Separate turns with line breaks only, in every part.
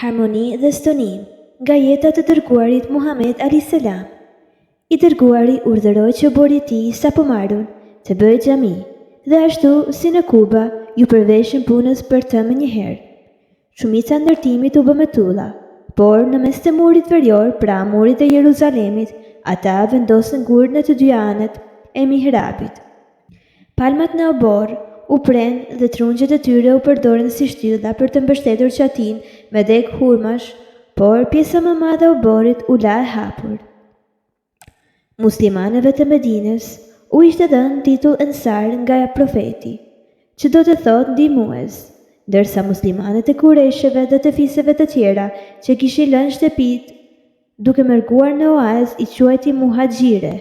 Harmoni dhe stonim nga jeta e të dërguarit Muhamed alejhi selam. I dërguari urdhëroi që oborri i tij i sapomarrun të bëhej xhami, dhe ashtu si në Kuba iu përveshën punës për të menjëherë. Shumica e ndërtimit u bë me tulla, por në mes të murit verior pra murit të Jeruzalemit ata vendosën gurë në të dyja anët e mihrabit. Palmat në oborr u prenë dhe trungjet e tyre u përdorën si shtylla për të mbështetur çatinë me degë hurmash, por pjesa më e madhe e oborrit u la e hapur. Muslimanëve të Medinës u ishte dhënë titull Ensar nga Profeti, që do të thotë ndihmues, ndërsa muslimanët e Kurejshëve dhe të fiseve të tjera që kishin lënë shtëpitë Duke mërguar në oaz i quajti muhaxhire,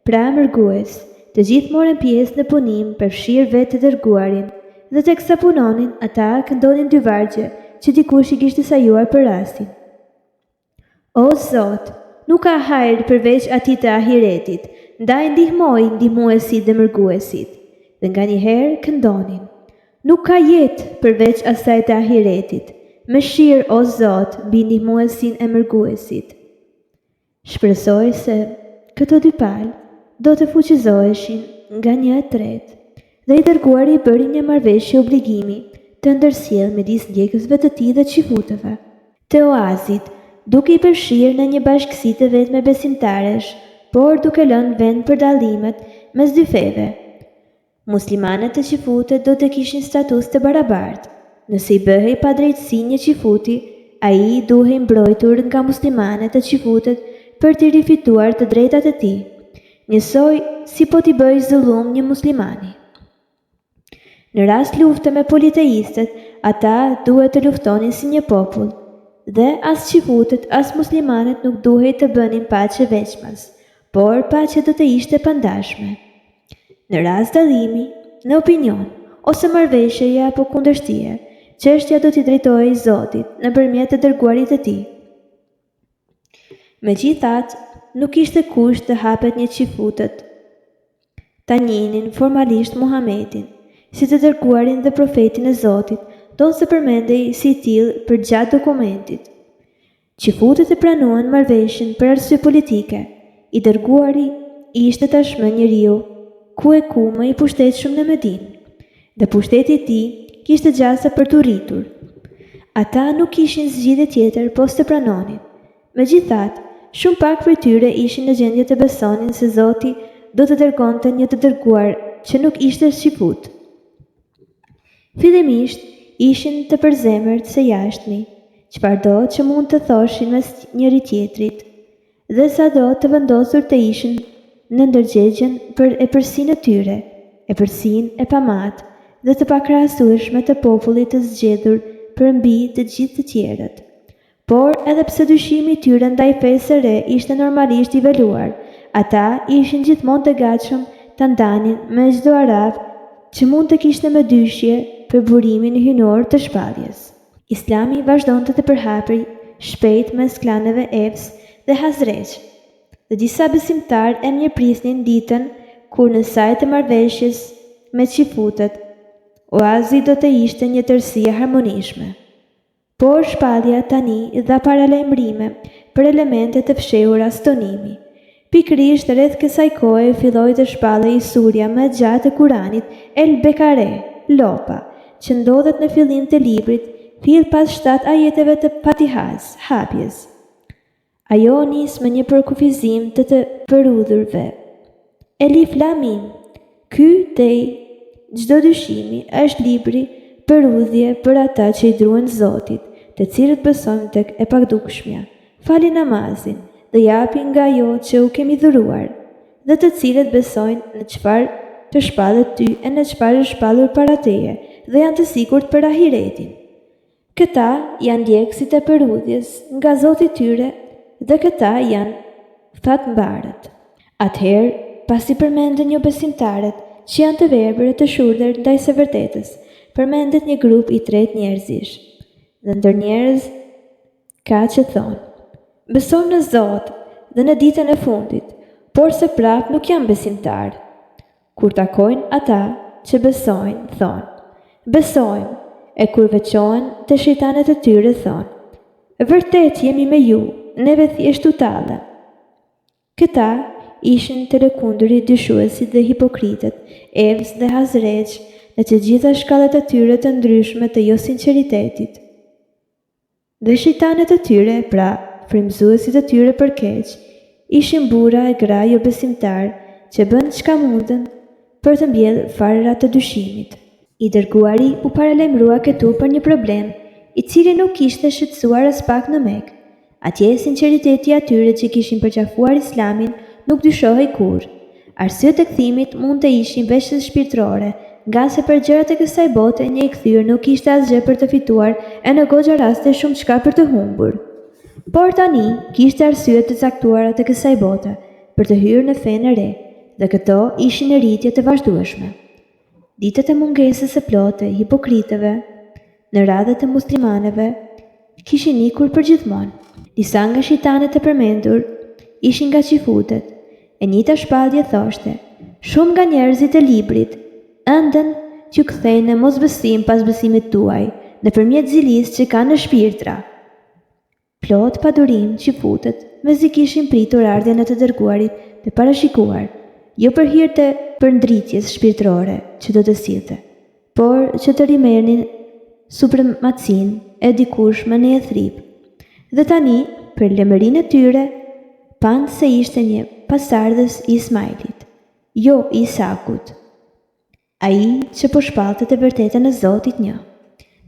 pra mërgues, të gjithë morën pjesë në punim përfshirë vetë të dërguarin, dhe teksa punonin ata këndonin dy vargje që dikush i kishte sajuar për rastin. O Zot, nuk ka hajr përveç atij të ahiretit, ndaj ndihmoji ndihmuesit dhe mërguesit, dhe nganjëherë këndonin. Nuk ka jetë përveç asaj të ahiretit, mëshirë o Zot mbi ndihmuesin e mërguesit. Shpresohej se këto dy palë do të fuqizoheshin nga një e tretë, dhe i dërguari bëri një marrëveshje obligimi të ndërsjellë midis ndjekësve të tij dhe çifutëve të oazit, duke i përfshirë në një bashkësi të vetme besimtarësh, por duke lënë vend për dallimet mes dy feve. Muslimanët e çifutët do të kishin status të barabartë. Nëse i bëhej padrejtësi një çifuti, ai duhej mbrojtur nga muslimanët e çifutët për t'i rifituar të drejtat e tij, njësoj si po t'i bëhej zullum një muslimani. Në rast lufte me politeistët, ata duhet të luftonin si një popull. Dhe as çifutët as muslimanët nuk duhej të bënin paqe veçmas, por paqja do të ishte e pandashme. Në rast dallimi, në opinion, ose marrëveshjeje apo kundërshtie, çështja do t'i drejtohej Zotit nëpërmjet të dërguarit të tij. Megjithatë, nuk ishte kusht të hapet që çifutët ta njihnin formalisht Muhamedin, si të dërguarin dhe profetin e Zotit, ndonëse përmendej si i tillë përgjatë dokumentit. Çifutët e pranuan marrëveshjen për arsye politike, i dërguari ishte tashmë njeriu ku e ku më i pushtetshëm në Medinë, dhe pushteti i tij kishte gjasa për t'u rritur. Ata nuk kishin zgjidhje tjetër pos të pranonin. Megjithatë, shumë pak prej tyre ishin në gjendje të besonin se Zoti do të dërgonte një të dërguar që nuk ishte çifut. Fillimisht ishin të përzemërt së jashtmi, çfarëdo që mund të thoshin mes njëri-tjetrit, dhe sado të vendosur të ishin në ndërgjegjen për epërsinë e tyre, epërsinë e pamatë dhe të pakrahasueshme të popullit të zgjedhur përmbi të gjithë të tjerët. Por edhe pse dyshimi i tyre ndaj fesë së re ishte normalisht i veluar, ata ishin gjithmonë të gatshëm ta ndanin me çdo arab që mund të kishte mëdyshje për burimin hyjnor të shpalljes. Islami vazhdonte të përhapej shpejt mes klaneve Evs dhe Hazrexh, dhe disa besimtarë e mirëprisnin ditën kur në sajë të marrëveshjes me çifutët, oazi do të ishte një tërësi e harmonishme. Por shpallja tani dha paralajmërime për elemente të fshehura stonimi. Pikërisht rreth kësaj kohe filloi të shpallej surja më e gjatë e Kuranit El Bekare, Lopa, që ndodhet në fillim të librit, fill pas shtatë ajeteve të Fatihas, hapjes. Ajo nis me një përkufizim të të përudhurve. Elif Lam Mim. Ky tej çdo dyshimi është libri përudhje për ata që i druhen Zotit, të cilët besojnë tek e padukshmja, falin namazin dhe japin nga ajo që u kemi dhuruar, dhe të cilët besojnë në çfarë të shpallet ty e në çfarë është shpallur para teje dhe janë të sigurt për ahiretin. Këta janë ndjekësit e përudhjes nga Zoti i tyre dhe këta janë fatmbarët. Atëherë, pasi përmenden jobesimtarët, që janë të verbër e të shurdhër ndaj së vërtetës, përmendet një grup i tretë njerëzish. Dhe ndër njerëz ka që thonë, Besojmë në Zot dhe në ditën e fundit, porse prapë nuk janë besimtarë. Kur takojnë ata që besojnë, thonë, Besojmë, e kur veçohen te shejtanët e tyre, thonë. Vërtet jemi me ju, neve thjesht u tallëm. Këta ishin të lëkundurit, dyshuesit dhe hipokritët, Evs dhe Hazrexh, në të gjitha shkallët e tyre të ndryshme të josinqeritetit. Dhe shejtanët e tyre, pra, frymëzuesit e tyre për keq, ishin burra e gra jobesimtarë që bënë çka mundën për të mbjellë farëra të dyshimit. I Dërguari u paralajmërua këtu për një problem, i cili nuk ishte shqetësuar aspak në Mekë. Atje sinqeriteti i atyre që kishin përqafuar Islamin nuk dyshohej kurrë. Arsyet e kthimit mund të ishin veçse shpirtërore, ngase për gjërat e kësaj bote një i kthyer nuk kishte asgjë për të fituar e në goxha raste shumëçka për të humbur. Por tani kishte arsye të caktuara të kësaj bote për të hyrë në fenë e re, dhe këto ishin në rritje të vazhdueshme. Ditët e mungesës së plotë të hipokritëve në radhët e muslimanëve kishin ikur përgjithmonë. Disa nga shejtanët e përmendur ishin nga çifutët. E njëjta shpallje thoshte, Shumë nga njerëzit e librit ëndën t'ju kthejnë në mosbesim pas besimit tuaj, nëpërmjet zilisë që kanë në shpirtra. Plot padurim, çifutët mezi kishin pritur ardhjen e të dërguarit të parashikuar, jo për hir të përndritjes shpirtërore që do të sillte, por që të rimerrnin supremacinë e dikurshme në Jethrib. Dhe tani, për lemerinë e tyre, panë se ishte një pasardhës i Ismailit, jo i Isakut. Ai që po shpallte të vërtetën e Zotit një,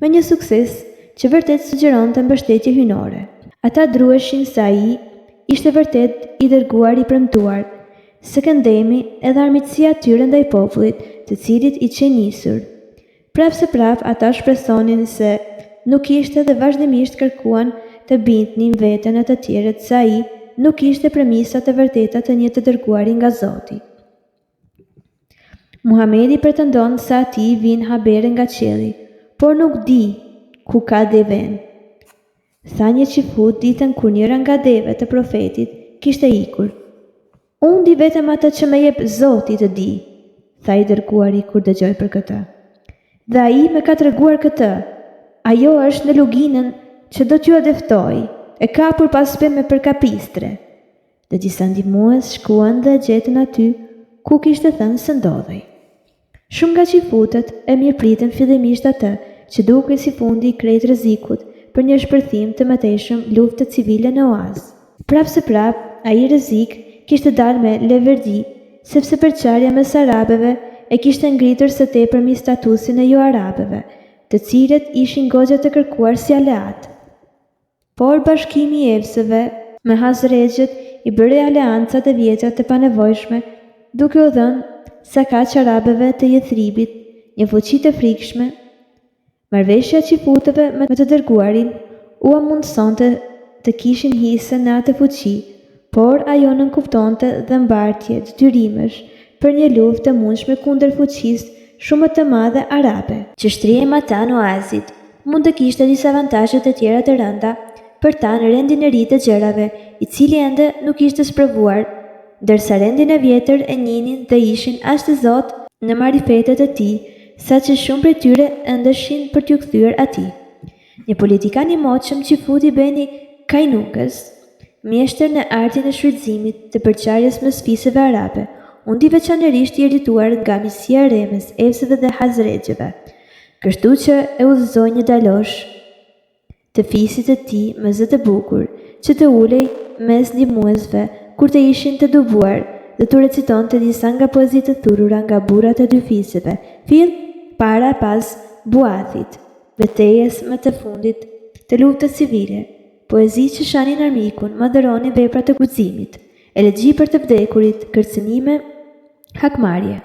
me një sukses që vërtet sugjeronte mbështetje hyjnore. Ata druheshin se ai ishte vërtet i dërguari i premtuar, së këndejmi edhe armiqësia e tyre ndaj popullit të cilit i qe nisur. Prapëseprapë ata shpresonin se nuk ishte dhe vazhdimisht kërkuan të bindnin veten e të tjerët se ai nuk kishte premisa të vërteta të një të dërguari nga Zoti. Muhamedi pretendon se atij i vijnë habere nga qielli, por nuk di ku ka devenë. Tha një çifut ditën kur njëra nga devet e profetit kishte ikur. Unë di vetëm atë që më jep Zoti të di, tha i dërguari kur dëgjoi për këtë. Dhe ai më ka treguar këtë, ajo është në luginën që do t'jua dëftoj, e kapur pas peme për kapistre. Dhe disa ndihmues shkuan dhe e gjetën aty ku kishte thënë se ndodhej. Shumë nga çifutët e mirëpritën fillimisht atë që dukej si fundi i krejt rrezikut për një shpërthim të mëtejshëm lufte civile në oaz. Prapëseprapë, ai rrezik kishte dalë me leverdi, sepse përçarja mes arabëve e kishte ngritur së tepërmi statusin e joarabëve, të cilët ishin goxha të kërkuar si aleatë. Por bashkimi i Evsëve me Hazrexhët i bëri aleancat e vjetra të panevojshme, duke u dhënë sakaq arabëve të Jethribit një fuqi të frikshme. Marrëveshja e çifutëve me të dërguarin ua mundësonte të kishin hise në atë fuqi, por ajo nënkuptonte dhe mbartje detyrimesh për një luftë të mundshme kundër fuqisë shumë më të madhe arabe. Që shtrihej matanë oazit, mund të kishte disa avantazhe të tjera të rënda për ta në rendin e ri të gjërave, i cili ende nuk ishte sprovuar, ndërsa rendin e vjetër e njihnin dhe ishin aq të zotë në marifetet e tij, saqë shumë prej tyre ëndeshin për t'iu kthyer atij. Një politikan i moçëm çifut i Beni Kajnukës, mjeshtër në artin e shfrytëzimit të përçarjes mes fiseve arabe, u ndi veçanërisht i irrituar nga miqësia e re mes Evsëve dhe Hazrexhëve, kështu që e udhëzoi një djalosh të fisit të tij me zë të bukur, që të ulej mes ndihmuesve kur të ishin të tubuar dhe t'u recitonte disa nga poezitë e thurura nga burrat e dy fiseve, fill para e pas Buathit, betejës më të fundit të luftës civile, poezi që shanin armikun, madhëronin vepra të guximit, elegji për të vdekurit, kërcënime hakmarrje.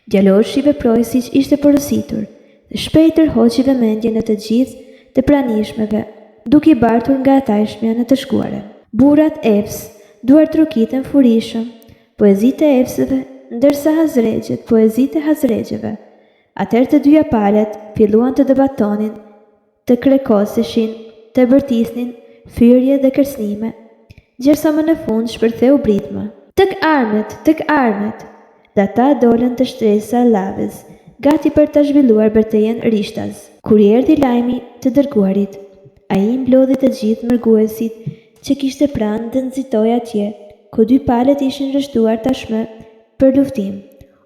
Djaloshi veproi siç ishte porositur dhe shpejt tërhoqi vëmendjen e të gjithë të pranishmëve, duke i bartur nga e tashmja në të shkuarën. Burrat Evs duartrokitën furishëm poezitë e Evsëve, ndërsa Hazrexhët poezitë e Hazrexhëve. Atëherë të dyja palët filluan të debatonin të krekoseshin, të bërtisnin fyerje dhe kërcënime, gjersa më në fund shpërtheu britma. Tek armët! Tek armët! Dhe ata dolën te shtresa e llavës, gati për ta zhvilluar betejën rishtas. Kur i erdhi lajmi të dërguarit. Ai mblodhi të gjithë mërguesit që kishte pranë dhe nxitoi atje, ku dy palët ishin rreshtuar tashmë për luftim.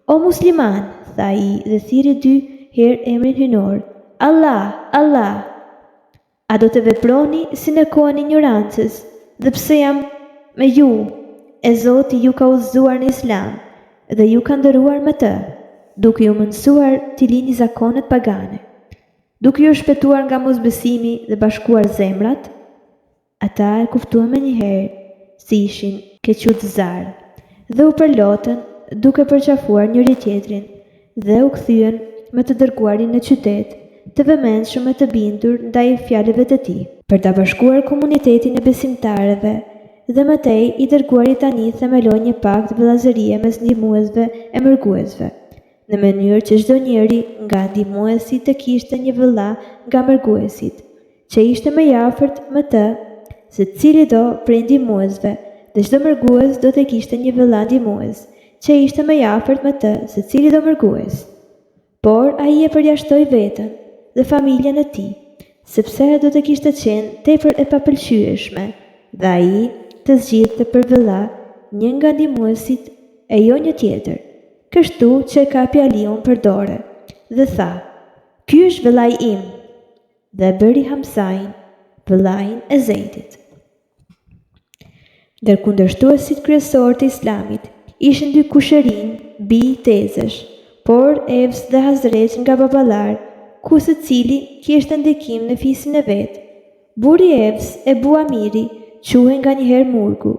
O muslimanë! tha ai dhe thirri dy herë emrin hyjnor, Allah! Allah! A do të veproni si në kohën e injorancës, dhe pse jam me ju, e Zoti ju ka udhëzuar në Islam dhe ju ka nderuar me të, duke ju mundësuar t'i lini zakonet pagane, duke ju shpëtuar nga mosbesimi dhe bashkuar zemrat? Ata e kuptuan menjëherë se ishin kequdhëzuar dhe u përlotën duke përqafuar njëri-tjetrin dhe u kthyen me të dërguarin në qytet, të vëmendshëm e të bindur ndaj fjalëve të tij. Për ta bashkuar komunitetin e besimtarëve dhe më tej i dërguari tani themeloi një pakt vëllazërie mes ndihmuesve e mërguesve, në mënyrë që çdo njeri nga ndihmuesit të kishte një vëlla nga mërguesit, që ishte më i afërt me të se cilido prej ndihmuesve dhe çdo mërgues do të kishte një vëlla ndihmues, që ishte më i afërt me të se cilido mërgues. Por ai e përjashtoi veten dhe familjen e tij, sepse do të kishte qenë tepër e papëlqyeshme dhe ai të zgjidhte për vëlla një nga ndihmuesit e jo një tjetër, kështu që e kapi Aliun për dore dhe tha, Ky është vëllai im! Dhe e bëri Hamzain vëllain e Zejdit. Ndër kundërshtuesit kryesorë të Islamit ishin dy kushërinj, bij tezësh, por Evs dhe Hazrexh nga baballarë, ku secili kishte ndikim në fisin e vet. Burri i Evs, Ebu Amiri, quhej nganjëherë murgu,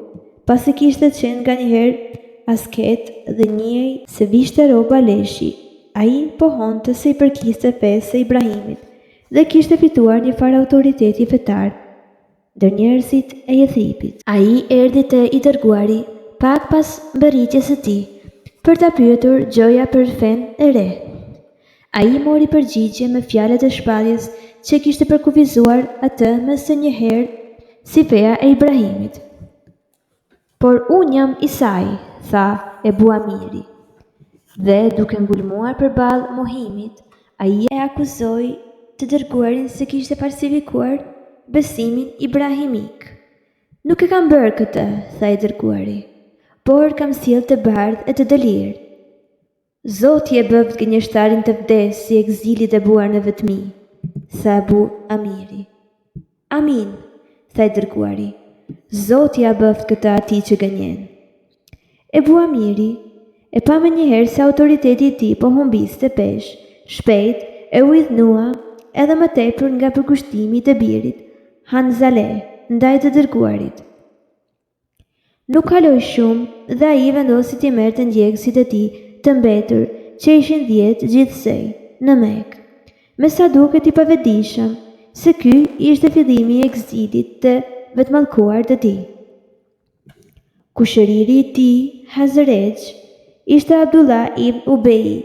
pasi kishte qenë nganjëherë asket dhe njihej se vishte rroba leshi. Ai pohonte se i përkiste fesë së Ibrahimit dhe kishte fituar një farë autoriteti fetar ndër njerëzit e Jethribit. Ai erdhi te i dërguari pak pas mbërritjes së tij, për ta pyetur gjoja për fenë e re. Ai mori përgjigje me fjalët e shpalljes që kishte përkufizuar atë më se një herë si feja e Ibrahimit. Por unë jam Isai, tha Ebu Amiri. Dhe duke ngulmuar përballë mohimit, ai e akuzoi të dërguarin se kishte falsifikuar besimin ibrahimik. Nuk e kam bërë këtë, tha i dërguari, por kam sjellë të bardhë e të dëlirë. Zoti e bëftë gënjeshtarin të vdesë si ekzil i dëbuar në vetmi, tha Ebu Amiri. Amin, tha i dërguari, Zoti ia bëftë këtë atij që gënjen. Ebu Amiri e pa menjëherë se autoriteti i tij po humbiste peshë shpejt e u idhnua edhe më tepër nga përkushtimi i të birit, Hanzale, ndaj të dërguarit. Nuk kaloi shumë dhe ai vendosi t'i merrte ndjekësit e tij të mbetur, që ishin dhjetë gjithsej, në Mekë. Me sa duket i pavetëdijshëm se ky ishte fillimi i ekzilit të vetëmallkuar të tij. Kushëriri i tij, Hazrexh, ishte Abdullah ibn Ubeji,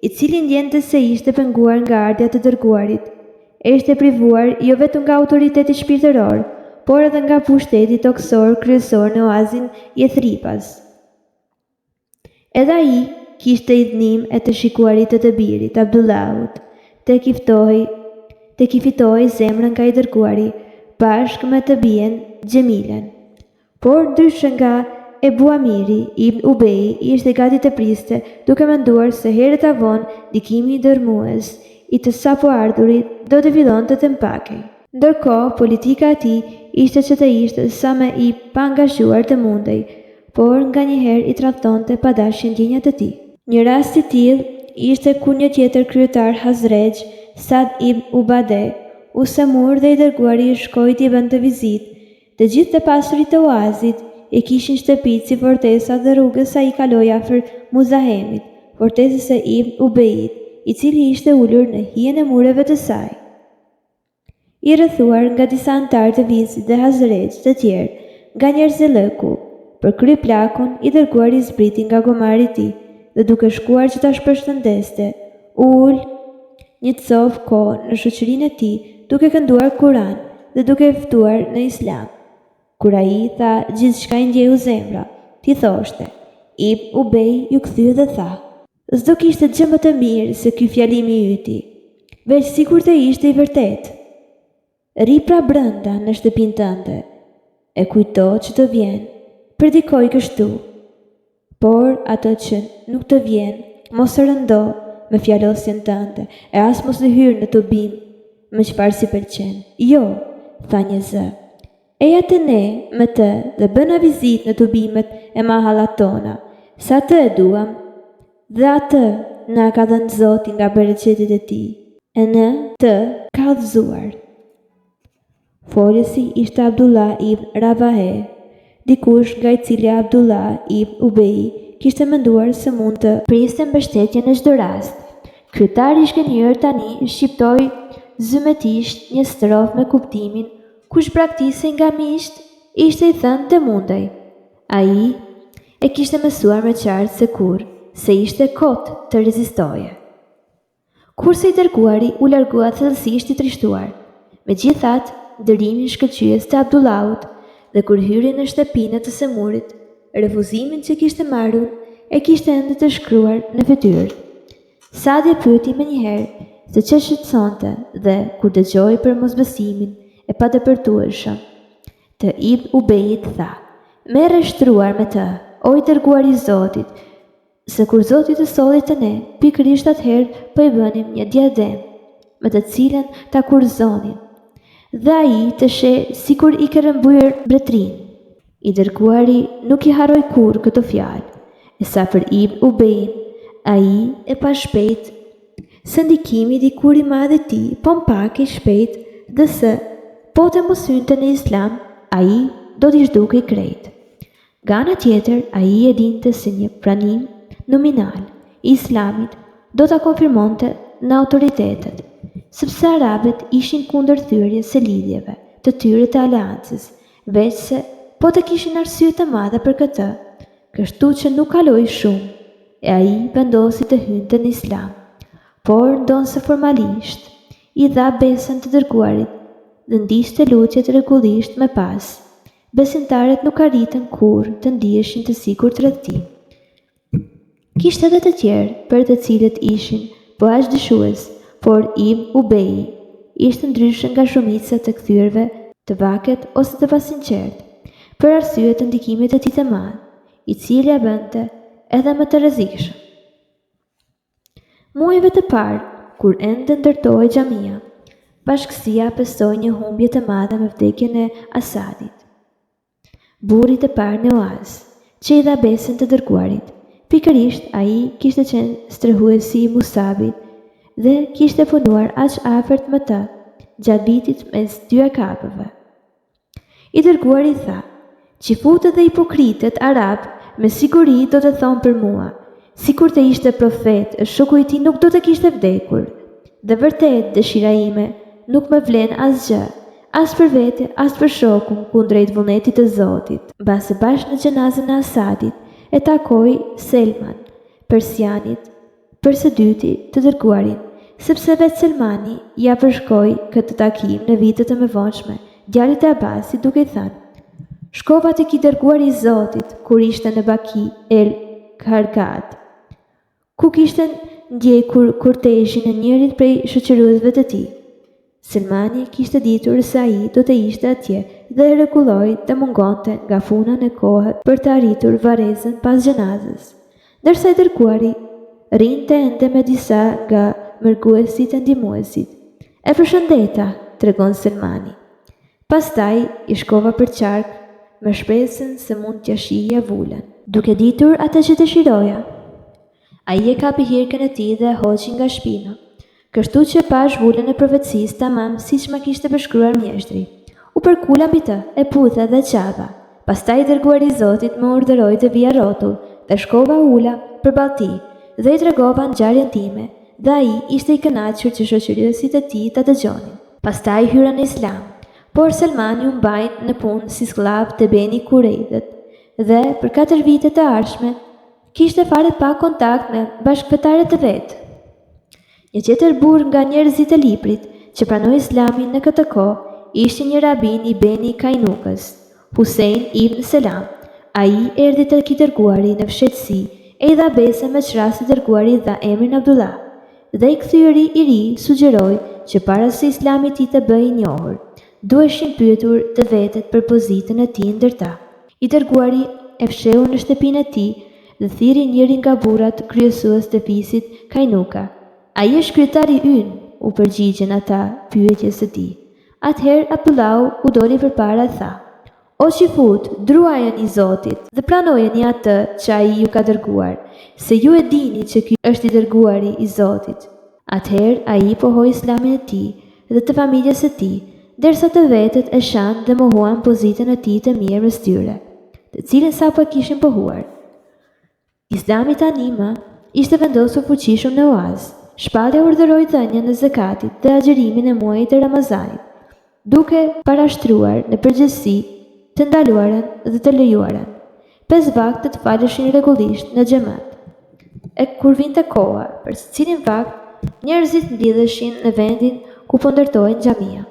i cili ndjente se ishte penguar nga ardhja e të dërguarit, e ishte privuar jo vetëm nga autoriteti shpirtëror, por edhe nga pushteti tokësor kryesor në oazin Jethribas. Edhe ai kishte idhnim e të shikuarit të të birit, Abdullahut, tek i ftohej, tek i fitohej zemra nga i dërguari, bashkë me të bijën Xhemilen. Por ndryshe nga Ebu Amiri, Ibn Ubeji ishte gati të priste, duke menduar se herët a vonë ndikimi dërrmues i të sapoardhurit do të fillonte të mpakej. Ndërkohë, politika e tij ishte që të ishte sa më i paangazhuar të mundej, por nganjëherë i tradhtonte pa dashje ndjenjat e tij. Një rast i tillë ishte kur një tjetër kryetar Hazrexh, Sad ibn Ubade, u sëmur dhe i dërguari shkoi t'i bënte vizitë Të gjithë të pasurit e oazit i kishin shtëpitë si fortesa dhe rrugës ai kaloi afër Muzahemit, fortesës së Ibn Ubejit, i cili ishte ulur në hijen e mureve të saj. I rrethuar nga disa anëtarë të fisit dhe Hazrexh të tjerë, nga njerëzillëku, për kryeplakun, i dërguari zbriti nga gomari i tij dhe duke shkuar që ta përshëndeste, u ul një copë kohë në shoqërinë e tij duke kënduar Kuran dhe duke e ftuar në Islam. Kur ai i tha gjithçka i ndjeu zemra, t'i thoshte, Ibn Ubej iu kthye dhe tha, S'do kishte gjë më të mirë se ky fjalim i yti, veç sikur të ishte i vërtetë. Rri pra brenda në shtëpinë tënde, e kujtdo që të vjen, predikoji kështu. Por atë që nuk të vjen, mos e rëndo me fjalosjen tënde e as mos i hyr në tubim me çfarë s'i pëlqen. Jo, tha një zë. Eja te ne me të dhe bëna vizitë në tubimet e mahallat tona, se atë e duam dhe atë na e ka dhënë Zoti nga bereqetet e tij, e ne të ka udhëzuar. Folësi ishte Abdullah ibn Ravahe, dikush nga i cili Abdullah ibn Ubeji kishte menduar se mund të priste mbështetje në çdo rast. Kryetari i zhgënjyer tani shqiptoi zymetisht një strofë me kuptimin kush braktisej nga miqtë ishte i thënë të mundej. Ai e kishte mësuar më qartë se kurrë se ishte kot të rezistoje. Kurse i dërguari u largua thellësisht i trishtuar. Megjithatë, ndërrimin shkëlqyes të Abdullahut dhe kur hyri në shtëpinë e të sëmurit, refuzimin që kishte marrë e kishte ende të shkruar në fytyrë. Sadi e pyeti menjëherë se ç'e shqetësonte dhe, kur dëgjoi për mosbesimin e padepërtueshëm të Ibn Ubejit, tha, Merre shtruar me të, o i dërguari i Zotit, se kur Zoti të solli te ne, pikërisht atëherë po i bënim një diademë, me të cilën ta kurorëzonim, dhe ai të sheh sikur i ke rrëmbyer mbretërinë. I dërguari nuk i harroi kurrë këto fjalë, e sa për Ibn Ubejin, ai e pa shpejt se ndikimi dikur i madh i tij po mpakej shpejt dhe se, po të mos hynte në Islam, ai do t'i zhdukej krejt. Nga ana tjetër, ai e dinte se një pranim nominal i Islamit do ta konfirmonte në autoritetet, sepse arabët ishin kundër thyerjes së lidhjeve të tyre të aleancës, veçse po të kishin arsye të madhe për këtë, kështu që nuk kaloi shumë e ai vendosi të hynte në Islam, por ndonëse formalisht i dha besën të dërguarit dhe ndiqte lutjet rregullisht më pas, Besimtarët nuk arritën kurrë të ndiheshin të sigurt rreth tij. Kishte edhe të tjerë për të cilët ishin po aq dyshues, por Ibn Ubeji ishte ndryshe nga shumica e të kthyerve të vakët ose të pasinqertë, për arsye të ndikimit të tij të madh, i cili e bënte edhe më të rrezikshëm. Muajve të parë, kur ende ndërtohej xhamia, bashkësia pësoi një humbje të madhe me vdekjen e Asadit, burrit të parë në oaz, që i dha besën të dërguarit. Pikërisht ai kishte qenë strehuesi i Musabit dhe kishte punuar aq afërt me të gjatë vitit mes dy akabeve. I dërguari tha, Çifutët dhe hipokritët arabë me siguri do të thonë për mua, sikur të ishte profet, shoku i tij nuk do të kishte vdekur. Dhe vërtet dëshira ime nuk më vlen asgjë, as për vete, as për shokun kundrejt vullnetit të Zotit. Mbase bash në xhenazën e Asadit e takoi Selman, persianit, për së dyti të dërguarin, sepse vetë Selmani ia përshkroi këtë takim në vitet e mëvonshme djalit të Abbasit duke i thënë, Shkova tek i dërguari i Zotit kur ishte në Baki el Gharkad, ku kishte ndjekur kortezhin e njërit prej shoqëruesve të tij. Selmani kishte ditur se ai do të ishte atje dhe e rregulloi të mungonte nga puna në kohë për të arritur varrezën pas xhenazës, ndërsa i dërguari rrinte ende me disa nga mërguesit e ndihmuesit. E përshëndeta, tregon Selmani. Pastaj i shkova përqark me shpresën se mund t'ia shihja vulën. Duke ditur atë që dëshiroja. Ai e kapi hirkën e tij dhe e hoqi nga shpina, kështu që pashë vulën e profecisë tamam siç ma kishte përshkruar mjeshtri. U përkula mbi të, e putha dhe e qava. Pastaj i dërguari i Zotit më urdhëroi të vija rrotull dhe shkova u ula përballë tij dhe i tregova ngjarjen time dhe ai ishte i kënaqur që shoqëruesit e tij ta dëgjonin. Pastaj hyra në Islam, por Selmani u mbajt në punë si skllav te Beni Kurejdhët dhe për katër vitet e ardhshme Kishte fare pak kontakt me bashkëfetarët e vet. Një tjetër burrë nga njerëzit e librit që pranoi Islamin në këtë kohë ishte një rabin i Beni Kainukës, Husein ibn Selam. Ai erdhi tek i dërguari në fshehtësi e i dha besën me ç'rast i dërguari i dha emrin Abdullah. Dhe i kthyeri i ri sugjeroi që para se Islami i tij të bëhej i njohur. Duheshin pyetur të vetët për pozitën e tij ndër ta. I dërguari e fshehu në shtëpinë e tij dhe thirri njërin nga burrat kryesues të fisit Kajnuka. Ai është kryetari ynë, u përgjigjën ata pyetjes së tij. Atëherë Abdullahu u doli përpara e tha, O çifutë, druajeni Zotit dhe pranojeni atë që ai ju ka dërguar, se ju e dini që ky është i dërguari i Zotit. Atëherë ai pohoi Islamin e tij dhe të familjes së tij, ndërsa të vetët e shanë dhe mohuan pozitën e tij të mirë mes tyre, të cilën sapo e kishin pohuar. Islami tanimë ishte vendosur fuqishëm në oaz. Shpallja urdhëroi dhënien e zekatit dhe agjërimin e muajit të Ramazanit, duke parashtruar në përgjithësi të ndaluarën dhe të lejuarën. Pesë vaktet faleshin rregullisht në xhemat. E kur vinte koha për secilin vakt, njerëzit mblidheshin në vendin ku po ndërtohej xhamia.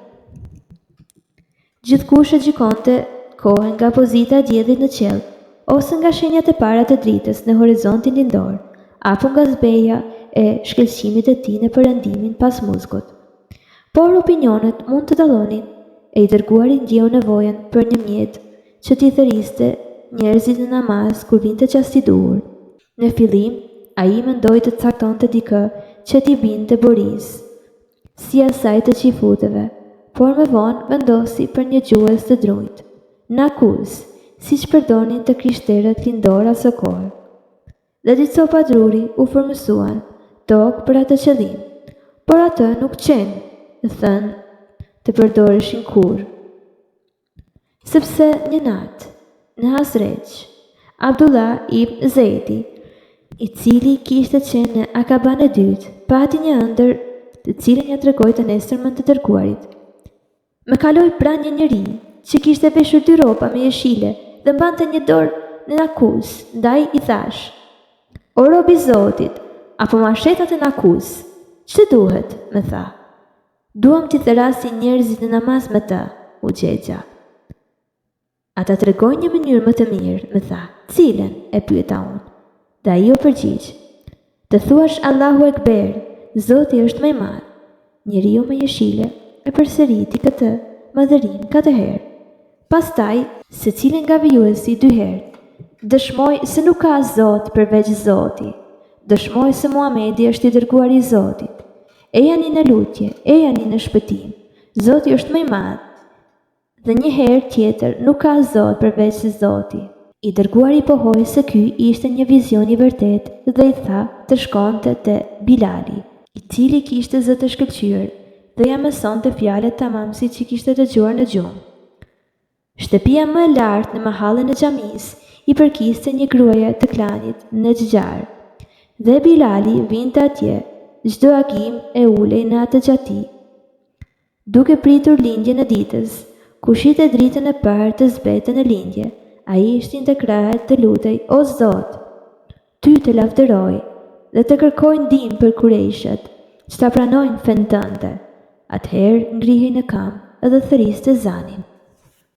Gjithkush e gjykonte kohën nga pozita e diellit në qiell, ose nga shenjat e para të dritës në horizontin lindor, apo nga zbehja e shkëlqimit të tij në perëndimin pas muzgut. Por opinionet mund të dallonin, e i dërguari ndjeu nevojën për një mjet që t'i thërriste njerëzit në namaz kur vinte çasti i duhur. Në fillim, ai mendoi të caktonte dikë që t'i binte borisë, si asaj të çifutëve, por më vonë vendosi për një gjuhës të drunjtë, nakus, siç përdornin të krishterët lindorë asokohe. Dhe dy copa druri u formësuan tok për atë qëllim, por ato nuk qenë thënë të përdoreshin kurrë. Sepse një natë, në Hazrexh, Abdullah ibn Zejdi, i cili kishte qenë në Akaban e dytë, pati një ëndërr të cilën ia tregoi të nesërmen të dërguarit. Më kaloi pranë një njeri që kishte veshur dy rroba me jeshile dhe mbante në dorë një nakus, ndaj i thashë, O rob i Zotit, a po ma shet atë nakus? Ç'të duhet? më tha. Duam t'i thërrasim njerëzit në namaz me të, u gjegja. A ta tregoj një mënyrë më të mirë, më tha. Cilën, e pyeta unë. Dhe ai u përgjigj. Të thuash Allahu Ekber, Zoti është më i madh. Njeriu me jeshile e përsëriti këtë madhërim katër herë. Pastaj, secili nga vijuesit dy herë, Dëshmoj se nuk ka Zot përveç Zoti, dëshmoj se Muhamedi është i dërguari i Zotit. Ejani në lutje, ejani në shpëtim. Zoti është më i madh. Dhe një herë tjetër nuk ka Zot përveç se Zoti. I dërguari pohoi se ky ishte një vizion i vërtetë dhe i tha të shkonte te Bilali, i cili kishte zë të shkëlqyer dhe ia mësonte fjalët tamam siç i kishte dëgjuar në gjumë. Shtëpia më e lartë në mëhallën e xhamisë i përkiste një gruaje të klanit Nexhxhar. Dhe Bilali vinte atje çdo agim e ulej në atë çati. Duke pritur lindjen e ditës, kur shihte dritën e parë të zbehtë në lindje, ai shtrinte krahët dhe lutej, O Zot! Ty të lavdëroj dhe të kërkoj ndihmë për kurejshët, që ta pranojnë fenë tënde. Atëherë ngrihej në këmbë dhe thërriste zanin.